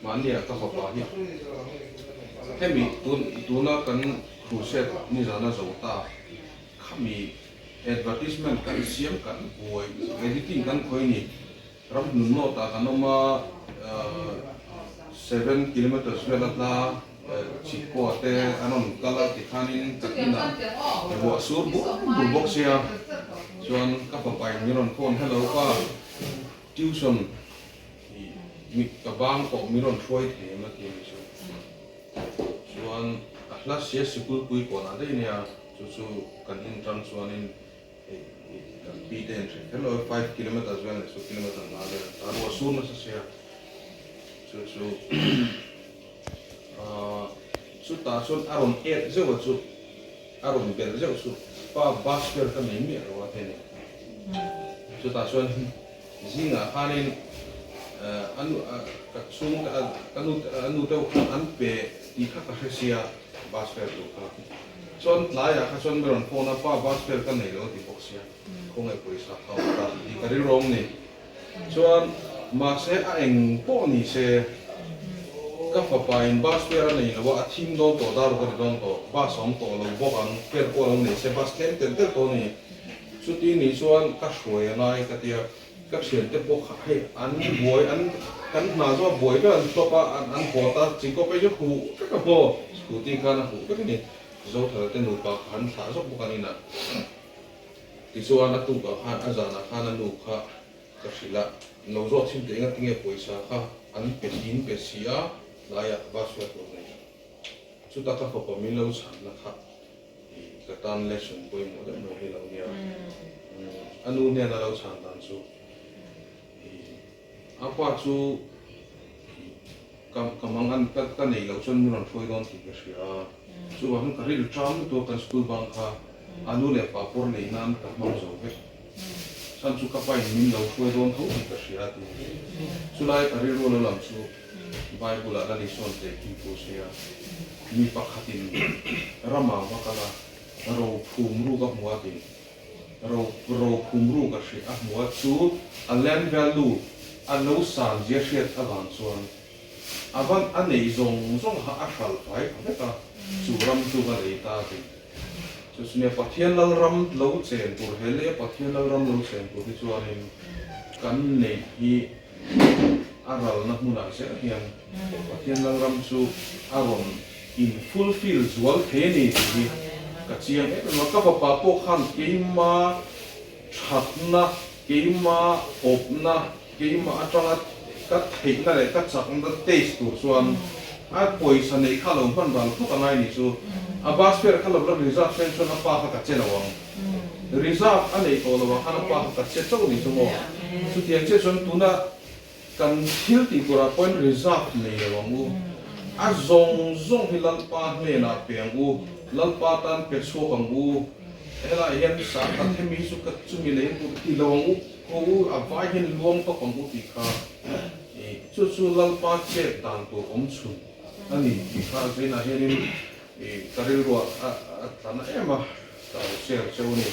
Mahnia ka fapa hi hemi tun tuna kan crusade nizana zo ta khami advertisement kan siam kan buai editing kan khawi ni Ramhlun North ah kan awm a 7 kilometers vel a hla Chhipkaw te an rawn kal a tikhanin kan inah ruah sur bur bur bawk sia chuan ka fapa in min rawn phone hello pa tuition ih ka bang pawh min rawn hruai thei em a ti a ni chu chuan a hla sia sikul pui kawnah daih nia chu chu kan in tang chuanin hei kan pi te in hre kher lo 5 kilometers vel leh chu kilometer nga vel a ruah sur nasa sia chu chu chutah chuan a rawn et zeuh a chu a rawn belh zeuh chu pa bus vel ka nei miah lo a te ni chutah chuan zingah khanin a nu ka chhung ka nu a nu deuh khan an pe tih kha ka hre sia bus vel tur kha chuan tlaiah kha chuan mi rawn phone a pa bus vel ka nei lo a ti bawk sia khawngaih pawisa kha awm ta tih ka rilru awm ni chuan mahse a eng pawh ni se ka fapa in bus fare a nei lo a a thim dawn tawh dar ka ti dawn tawh bus a awm tawh lo bawk ang fare pawh a lo nei se bus tlem tel tel tawh a ni chuti ni chuan ka hruai a ngai ka tia ka thiante pawh kha hei an buai an kan hna chu a buai vek an stop a an haw ta chingkaw phei chu huh vek a maw scooty khan a huh vek a ni Zothana te nupa kha an thlah zawk bawk an inah. Tichuan a tukah khan a zanah khan a nu kha ka hrilh a, lo zawt chhin teh engatinge pawisa kha an pe in pe si a, tlaiah bus fare tur nei lo. Chuta ka fapa min lo chhanna kha ka tan lesson pawimawh deuh mai hi lo nia. A nu hnena lo chhan dan chu a pa chu ka ka mang an ka ka nei loh chuan min rawn hruai dawn tih ka hria a, chuvang hian ka rilru ṭam lutuk a kan school bang kha a nu leh pa pawr nei nan ka hmang zo vek chhan chu ka pain min lo hruai dawn tho tih ka hria a ti. Chulai ka rilru lo lam chu Bible ah Lali sawn teh kim thu sia mi pakhatin ramah va kal a ro phum ruk a hmu a ti. Ro ro phum ruk a hria a hmu a chu a land value a lo san zia hriat avang chuan a van a neih zawng zawng kha a hral fai ta vek a, chu ram chu va lei ta a ti. Chu chu nia Pathian lal ram lo chen tur he leh Pathian lal ram lo chen tur hi chuanin kan neih hi a ralna hmunah zel hian Pathian lal ram chu a rawn in fulfill zual thei a ni tih hi ka chiang em em a. Ka fapa pawh khan keima thatna, keima awpna, keima atanga ka theihna leh ka chakna taste tur chuan a pawisa neih kha lo hman ral phawt angai ni chu. A bus fare kha lo la reserve sen chuan a pa kha ka che lo ang. Reserve a neih tawh lo ah khan a pa kha ka che chauh ni chu maw. Chutiang chiah chuan tuna Kan thil tih turah pawhin reserve nei lo ang u. A zawng zawng hi Lalpa hnenah pe ang u, Lalpa tan pe chhuak ang u. Helaiah hian sangkhat hemi hi chu ka chumi lei tur ti lo ang u, khaw u a vai hian luang tawp ang u tih kha ih chu chu Lalpa chet dan tur awm chhun a ni tih kha zainah hianin ih ka rilruah a tla na em a, ka lo share cheu a ni.